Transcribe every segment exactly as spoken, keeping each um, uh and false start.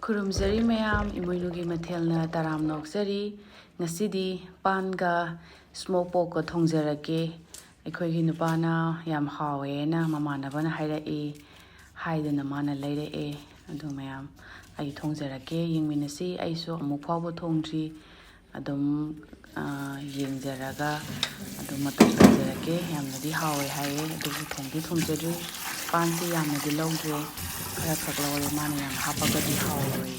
ꯈꯨꯔꯨꯝꯖꯔꯤ ꯃꯌꯥꯝ, ꯏꯃꯣꯏꯅꯨꯒꯤ ꯃꯊꯦꯜꯅ ꯇꯔꯥꯝꯅ ꯑꯣꯛꯆꯔꯤ꯫ ꯉꯁꯤꯗꯤ ꯄꯥꯟꯒ smoke porkꯀ ꯊꯣꯡꯖꯔꯛꯀꯦ꯫ ꯑꯩꯈꯣꯏꯒꯤ ꯅꯨꯄꯥꯅ ꯌꯥꯝ ꯍꯥꯎꯋꯦꯅ ꯃꯃꯥꯟꯅꯕꯅ ꯍꯥꯏꯔꯛꯏ ꯍꯥꯏꯗꯅ ꯃꯥꯅ ꯂꯩꯔꯛꯑꯦ꯫ ꯑꯗꯨ ꯃꯌꯥꯝ ꯑꯩ ꯊꯣꯡꯖꯔꯛꯀꯦ, ꯌꯦꯡꯃꯤꯟꯅꯁꯤ꯫ ꯑꯩꯁꯨ ꯑꯃꯨꯛ ꯐꯥꯎꯕ ꯊꯣꯡꯗ꯭ꯔꯤ꯫ ꯑꯗꯨꯝ, ꯑ, ꯌꯦꯡꯖꯔꯒ ꯑꯗꯨꯝ ꯃꯇꯧ ꯇꯧꯖꯔꯛꯀꯦ꯫ ꯌꯥꯝꯅꯗꯤ ꯍꯥꯎꯋꯦ ꯍꯥꯏꯌꯦ, ꯑꯗꯨꯕꯨ ꯊꯣꯡꯗꯤ ꯊꯣꯡꯖꯗ꯭ꯔꯤ꯫ ꯄꯥꯟꯁꯤ ꯌꯥꯝꯅꯗꯤ ꯂꯧꯗ꯭ꯔꯦ, ꯈꯔ ꯈꯛ ꯂꯧꯔꯦ꯫ ꯃꯥꯅ ꯌꯥꯝ ꯍꯥꯞꯄꯒꯗꯤ ꯍꯥꯎꯔꯣꯏ,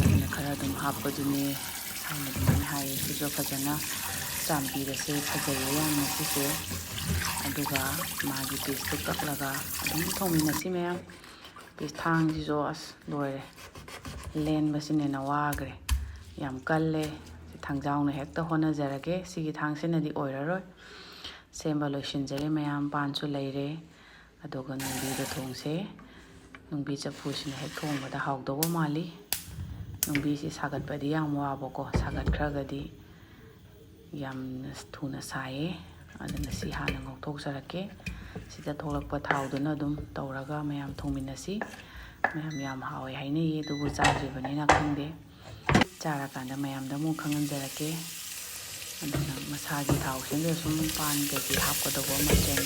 ꯑꯗꯨꯅ ꯈꯔ ꯑꯗꯨꯝ ꯍꯥꯞꯄꯗꯨꯅꯦ ꯍꯥꯏꯅ ꯑꯗꯨꯃꯥꯏꯅ ꯍꯥꯏꯌꯦ꯫ ꯁꯤꯁꯨ ꯐꯖꯅ ꯆꯥꯝꯕꯤꯔꯁꯦ, ꯐꯖꯩꯌꯦ ꯌꯥꯝꯅ ꯁꯤꯁꯦ꯫ ꯑꯗꯨꯒ ꯃꯥꯒꯤ pieceꯇꯨ ꯀꯛꯂꯒ ꯑꯗꯨꯝ ꯊꯣꯡꯃꯤꯟꯅꯁꯤ ꯃꯌꯥꯝ꯫ Piece ꯊꯥꯡꯁꯤꯁꯨ ꯑꯁ ꯂꯣꯏꯔꯦ, ꯂꯦꯟꯕꯁꯤꯅ ꯍꯦꯟꯅ ꯋꯥꯈ꯭ꯔꯦ, ꯌꯥꯝ ꯀꯜꯂꯦ꯫ ꯊꯥꯡꯖꯥꯎꯅ ꯍꯦꯛꯇ ꯍꯣꯠꯅꯖꯔꯒꯦ꯫ ꯁꯤꯒꯤ ꯊꯥꯡꯁꯤꯅꯗꯤ ꯑꯣꯏꯔꯔꯣꯏ꯫ ꯁꯦꯝꯕ ꯂꯣꯏꯁꯤꯟꯖꯔꯦ ꯃꯌꯥꯝ, ꯄꯥꯟꯁꯨ ꯂꯩꯔꯦ꯫ ꯑꯗꯨꯒ ꯅꯨꯡꯕꯤꯗ ꯊꯣꯡꯁꯦ꯫ ꯅꯨꯡꯕꯤ ꯆꯐꯨꯁꯤꯅ ꯍꯦꯛ ꯊꯣꯡꯕꯗ ꯍꯥꯎꯗꯧꯕ ꯃꯥꯜꯂꯤ꯫ ꯅꯨꯡꯕꯤꯁꯤ ꯁꯥꯒꯠꯄꯗꯤ ꯌꯥꯝ ꯋꯥꯕꯀꯣ, ꯁꯥꯒꯠꯈ꯭ꯔꯒꯗꯤ ꯌꯥꯝꯅ ꯊꯨꯅ ꯁꯥꯏꯌꯦ꯫ ꯑꯗꯨꯅ ꯁꯤ ꯍꯥꯟꯅ ꯉꯧꯊꯣꯛꯆꯔꯛꯀꯦ꯫ ꯁꯤꯗ ꯊꯣꯛꯂꯛꯄ ꯊꯥꯎꯗꯨꯅ ꯑꯗꯨꯝ ꯇꯧꯔꯒ ꯃꯌꯥꯝ ꯊꯣꯡꯃꯤꯟꯅꯁꯤ꯫ ꯃꯌꯥꯝ ꯌꯥꯝ ꯍꯥꯎꯋꯦ ꯍꯥꯏꯅꯩꯌꯦ, ꯑꯗꯨꯕꯨ ꯆꯥꯗ꯭ꯔꯤꯕꯅꯤꯅ ꯈꯪꯗꯦ꯫ ꯆꯥꯔꯀꯥꯟꯗ ꯃꯌꯥꯝꯗ ꯑꯃꯨꯛ ꯈꯪꯍꯟꯖꯔꯛꯀꯦ꯫ ꯑꯗꯨꯅ ꯃꯁꯥꯒꯤ ꯊꯥꯎꯁꯤꯗ ꯁꯨꯝ ꯄꯥꯟ ꯀꯩꯀꯩ ꯍꯥꯞꯀꯗꯧꯕ ꯃꯆꯜ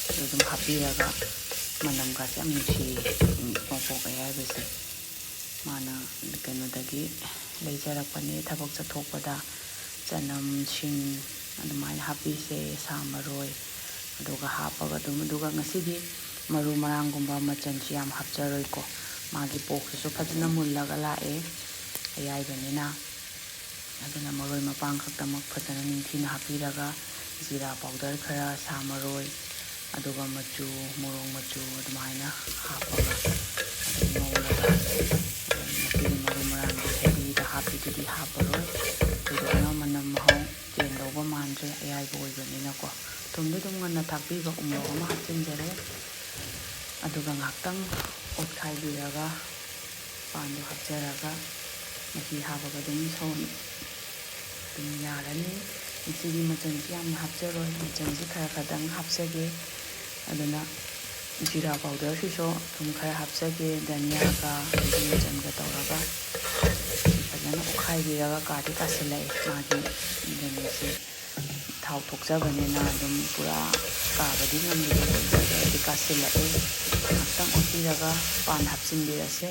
ꯑꯗꯨ ꯑꯗꯨꯝ ꯍꯥꯞꯄꯤꯔꯒ, ꯃꯅꯝꯒꯁꯦ ꯌꯥꯝ ꯅꯨꯡꯁꯤꯌꯦ꯫ Smoke pork ꯑꯌꯥꯏꯕꯁꯦ ꯃꯥꯅ ꯀꯩꯅꯣꯗꯒꯤ ꯂꯩꯖꯔꯛꯄꯅꯦ꯫ ꯊꯕꯛ ꯆꯠꯊꯣꯛꯄꯗ ꯆꯅꯝ, ꯁꯤꯡ ꯑꯗꯨꯃꯥꯏꯅ ꯍꯥꯞꯄꯤꯁꯦ, ꯁꯥ ꯃꯔꯣꯏ꯫ ꯑꯗꯨꯒ ꯍꯥꯞꯄꯒ ꯑꯗꯨꯝ, ꯑꯗꯨꯒ ꯉꯁꯤꯗꯤ ꯃꯔꯨ ꯃꯔꯥꯡꯒꯨꯝꯕ ꯃꯆꯜꯁꯨ ꯌꯥꯝ ꯍꯥꯞꯆꯔꯣꯏꯀꯣ꯫ ꯃꯥꯒꯤ porkꯁꯤꯁꯨ ꯐꯖꯅ ꯃꯨꯜꯂꯒ ꯂꯥꯛꯑꯦ, ꯑꯌꯥꯏꯕꯅꯤꯅ꯫ ꯑꯗꯨꯅ ꯃꯔꯣꯏ ꯃꯄꯥꯡ ꯈꯛꯇꯃꯛ ꯐꯖꯅ ꯅꯤꯡꯊꯤꯅ ꯍꯥꯞꯄꯤꯔꯒ, ꯖꯤꯔꯥ powder ꯈꯔ, ꯁꯥ ꯃꯔꯣꯏ, ꯑꯗꯨꯒ ꯃꯆꯨ, ꯃꯣꯔꯣꯛ ꯃꯆꯨ ꯑꯗꯨꯃꯥꯏꯅ ꯍꯥꯞꯄꯒ ꯑꯗꯨꯝ ꯉꯧꯔꯒ, ꯃꯁꯤꯒꯤ ꯃꯔꯨ ꯃꯔꯥꯡꯒꯤ ꯍꯦꯕꯤꯗ ꯍꯥꯞꯄꯤꯗꯨꯗꯤ ꯍꯥꯞꯄꯔꯣꯏ꯫ ꯊꯣꯏꯗꯣꯛꯅ ꯃꯅꯝ ꯃꯍꯥꯎ ꯆꯦꯟꯗꯧꯕ ꯃꯥꯟꯗ꯭ꯔꯦ, ꯑꯌꯥꯏꯕ ꯑꯣꯏꯕꯅꯤꯅꯀꯣ꯫ ꯊꯨꯝꯗꯤ ꯑꯗꯨꯝ ꯉꯟꯅ ꯊꯥꯛꯄꯤꯕ, ꯎ ꯃꯣꯔꯣꯛ ꯑꯃ ꯍꯥꯞꯆꯤꯟꯖꯔꯦ꯫ ꯑꯗꯨꯒ ꯉꯥꯏꯍꯥꯛꯇꯪ ꯑꯣꯠꯈꯥꯏꯕꯤꯔꯒ ꯄꯥꯟꯗꯣ ꯍꯥꯞꯆꯔꯒ ꯃꯍꯤ ꯍꯥꯞꯄꯒ ꯑꯗꯨꯝ ꯁꯧꯍꯟ-, ꯑꯗꯨꯝ ꯌꯥꯔꯅꯤ꯫ ꯃꯁꯤꯒꯤ ꯃꯆꯜꯁꯤ ꯌꯥꯝꯅ ꯍꯥꯞꯆꯔꯣꯏ, ꯃꯆꯜꯁꯤ ꯈꯔ ꯈꯔꯗꯪ ꯍꯥꯞꯆꯒꯦ꯫ ꯑꯗꯨꯅ ꯖꯤꯔꯥ ꯄꯥꯎꯗꯔꯁꯤꯁꯨ ꯑꯗꯨꯝ ꯈꯔ ꯍꯥꯞꯆꯒꯦ, ꯙꯅꯤꯌꯥꯒ ꯑꯗꯒꯤ ꯃꯆꯜꯒ ꯇꯧꯔꯒ ꯐꯖꯅ ꯑꯣꯠꯈꯥꯏꯕꯤꯔꯒ ꯀꯥꯗꯤ ꯀꯥꯁꯤꯜꯂꯛꯑꯦ ꯃꯥꯒꯤ ꯀꯩꯅꯣꯁꯦ꯫ ꯊꯥꯎ ꯊꯣꯛꯆꯕꯅꯤꯅ ꯑꯗꯨꯝ ꯄꯨꯔꯥ ꯀꯥꯕꯗꯤ ꯉꯝꯗꯦ, ꯑꯗꯨ ꯑꯣꯏꯔꯗꯤ ꯀꯥꯁꯤꯜꯂꯛꯑꯦ꯫ ꯉꯥꯛꯇꯪ ꯑꯣꯠꯄꯤꯔꯒ ꯄꯥꯟ ꯍꯥꯞꯆꯤꯟꯕꯤꯔꯁꯦ꯫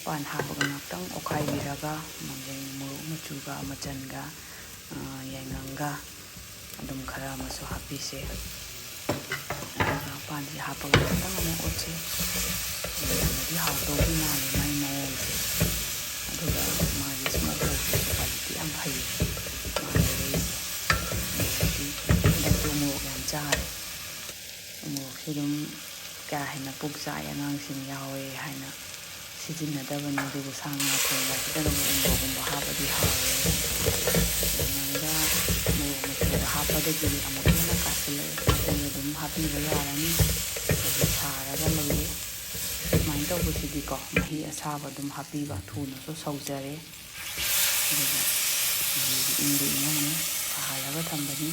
ꯄꯥꯟ ꯍꯥꯞꯄꯒ ꯉꯥꯛꯇꯪ ꯑꯣꯠꯈꯥꯏꯕꯤꯔꯒ ꯃꯥꯒꯤ ꯃꯣꯔꯣꯛ ꯃꯆꯨꯒ ꯃꯆꯜꯒ, ꯑ, ꯌꯥꯏꯉꯪꯒ ꯑꯗꯨꯝ ꯈꯔ ꯑꯃꯁꯨ ꯍꯥꯞꯄꯤꯁꯦ꯫ ꯑꯗꯨꯒ ꯄꯥꯟꯁꯤ ꯍꯥꯞꯄꯒ ꯉꯥꯛꯇꯪ ꯑꯃꯨꯛ ꯑꯣꯠꯁꯤ꯫ ꯌꯥꯝꯅꯗꯤ ꯍꯥꯎꯗꯧꯗꯤ ꯃꯥꯜꯂꯦ ꯃꯥꯒꯤ ꯃꯑꯣꯡꯁꯦ꯫ ꯑꯗꯨꯒ ꯃꯥꯒꯤ ꯁ꯭ꯃꯣꯛ ꯇꯧꯕꯁꯦ ꯀ꯭ꯋꯥꯂꯤꯇꯤ ꯌꯥꯝ ꯐꯩꯌꯦ ꯃꯥꯅ ꯂꯩꯔꯛꯏꯁꯦ꯫ ꯑꯗꯒꯤ ꯍꯟꯗꯛꯇꯤ ꯃꯣꯔꯣꯛ ꯌꯥꯝ ꯆꯥꯔꯦ꯫ ꯎꯃꯣꯔꯣꯛꯁꯦ ꯑꯗꯨꯝ ꯀꯥ ꯍꯦꯟꯅ ꯄꯨꯛ ꯆꯥꯛꯑꯦ, ꯑꯉꯥꯡꯁꯤꯡ ꯌꯥꯎꯋꯦ ꯍꯥꯏꯅ ꯁꯤꯖꯤꯟꯅꯗꯕꯅꯤ, ꯑꯗꯨꯕꯨ ꯁꯥ ꯉꯥ ꯊꯣꯡꯕꯁꯤꯗꯅ ꯑꯃꯨꯛ ꯎꯃꯣꯔꯣꯛꯀꯨꯝꯕ ꯍꯥꯞꯄꯗꯤ ꯍꯥꯎꯋꯦ꯫ ꯌꯥꯏꯉꯪꯒ ꯃꯣꯔꯣꯛ ꯃꯆꯨꯒ ꯍꯥꯞꯄꯗꯒꯤꯗꯤ ꯑꯃꯨꯛꯀ ꯍꯦꯟꯅ ꯀꯥꯁꯤꯜꯂꯛꯑꯦ꯫ ꯃꯆꯨ ꯑꯗꯨꯝ ꯍꯥꯞꯄꯤꯕ ꯌꯥꯔꯅꯤ꯫ ꯑꯗꯨ ꯁꯥꯔꯒ ꯂꯩꯔꯦ꯫ ꯁꯨꯃꯥꯏꯅ ꯇꯧꯕꯁꯤꯗꯤꯀꯣ, ꯃꯍꯤ ꯑꯁꯥꯕ ꯑꯗꯨꯝ ꯍꯥꯞꯄꯤꯕ, ꯊꯨꯅꯁꯨ ꯁꯧꯖꯔꯦ꯫ ꯑꯗꯨꯒ ꯃꯍꯤꯁꯤ ꯏꯪꯗ ꯏꯪꯉꯝꯃꯤ, ꯁꯥꯍꯜꯂꯒ ꯊꯝꯕꯅꯤ꯫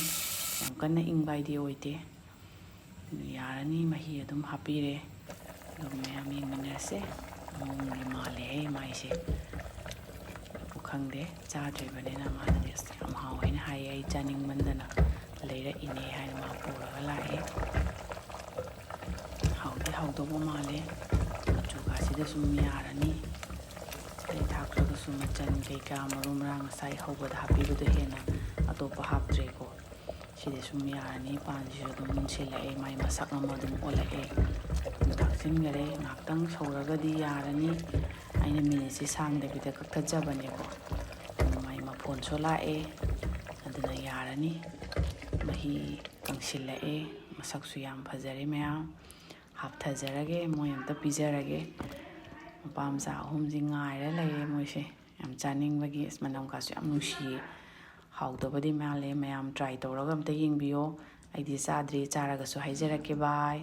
ꯌꯥꯝ ꯀꯟꯅ ꯏꯪꯕ ꯍꯥꯏꯗꯤ ꯑꯣꯏꯗꯦ꯫ ꯑꯗꯨ ꯌꯥꯔꯅꯤ, ꯃꯍꯤ ꯑꯗꯨꯝ ꯍꯥꯞꯄꯤꯔꯦ꯫ ꯑꯗꯨꯒ ꯃꯌꯥꯝ ꯌꯦꯡꯃꯤꯟꯅꯔꯁꯦ꯫ ꯃꯑꯣꯡꯗꯤ ꯃꯥꯜꯂꯦꯍꯦ ꯃꯥꯏꯁꯦ꯫ ꯑꯗꯨꯕꯨ ꯈꯪꯗꯦ, ꯆꯥꯗ꯭ꯔꯤꯕꯅꯤꯅ꯫ ꯃꯥꯅꯗꯤ "ꯑꯁ, ꯌꯥꯝ ꯍꯥꯎꯋꯦꯅ ꯍꯥꯏꯌꯦ, ꯑꯩ ꯆꯥꯅꯤꯡꯃꯟꯗꯅ ꯂꯩꯔꯛꯏꯅꯦ" ꯍꯥꯏꯅ ꯃꯥ ꯄꯨꯔꯒ ꯂꯥꯛꯑꯦ꯫ ꯍꯥꯎꯗꯤ ꯍꯥꯎꯗꯧꯕ ꯃꯥꯜꯂꯦ꯫ ꯃꯆꯨꯒꯁꯤꯗ ꯁꯨꯝ ꯌꯥꯔꯅꯤ꯫ ꯁꯤꯗꯩ ꯊꯥꯛꯇ꯭ꯔꯒꯁꯨ ꯃꯆꯜ ꯀꯩꯀꯥ, ꯃꯔꯨ ꯃꯔꯥꯡ ꯉꯁꯥꯏ ꯍꯧꯕꯗ ꯍꯥꯞꯄꯤꯕꯗꯣ ꯍꯦꯟꯅ ꯑꯇꯣꯞꯄ ꯍꯥꯞꯇ꯭ꯔꯦꯀꯣ꯫ ꯁꯤꯗꯤ ꯁꯨꯝ ꯌꯥꯔꯅꯤ꯫ ꯄꯥꯟꯁꯤꯁꯨ ꯑꯗꯨꯝ ꯃꯨꯟꯁꯤꯜꯂꯛꯑꯦ, ꯃꯥꯏ ꯃꯁꯛ ꯑꯃ ꯑꯗꯨꯝ ꯑꯣꯜꯂꯛꯑꯦ꯫ ꯑꯗꯨ ꯊꯥꯛꯆꯤꯟꯈꯔꯦ꯫ ꯉꯥꯏꯍꯥꯛꯇꯪ ꯁꯧꯔꯒꯗꯤ ꯌꯥꯔꯅꯤ꯫ ꯑꯩꯅ ꯃꯤꯅꯤꯠꯁꯦ ꯁꯥꯡꯗꯕꯤꯗ ꯀꯛꯊꯠꯆꯕꯅꯦꯀꯣ꯫ ꯑꯗꯨ ꯃꯥꯏ ꯃꯐꯣꯟꯁꯨ ꯂꯥꯛꯑꯦ꯫ ꯑꯗꯨꯅ ꯌꯥꯔꯅꯤ꯫ ꯃꯍꯤ ꯀꯪꯁꯤꯜꯂꯛꯑꯦ꯫ ꯃꯁꯛꯁꯨ ꯌꯥꯝ ꯐꯖꯔꯦ ꯃꯌꯥꯝ꯫ ꯍꯥꯞꯊꯖꯔꯒꯦ, ꯃꯣꯏ ꯑꯝꯇ ꯄꯤꯖꯔꯒꯦ꯫ ꯃꯄꯥ ꯃꯆꯥ ꯑꯍꯨꯝꯁꯤ ꯉꯥꯏꯔ ꯂꯩꯔꯦ ꯃꯣꯏꯁꯦ꯫ ꯌꯥꯝ ꯆꯥꯅꯤꯡꯕꯒꯤ, ꯑꯁ, ꯃꯅꯝꯒꯁꯨ ꯌꯥꯝ ꯅꯨꯡꯁꯤꯌꯦ꯫ ꯍꯥꯎꯗꯕꯗꯤ ꯃꯥꯜꯂꯦ꯫ ꯃꯌꯥꯝ try ꯇꯧꯔꯒ ꯑꯝꯇ ꯌꯦꯡꯕꯤꯌꯣ꯫ ꯑꯩꯗꯤ ꯆꯥꯗ꯭ꯔꯤ, ꯆꯥꯔꯒꯁꯨ ꯍꯥꯏꯖꯔꯛꯀꯦ꯫ Bye꯫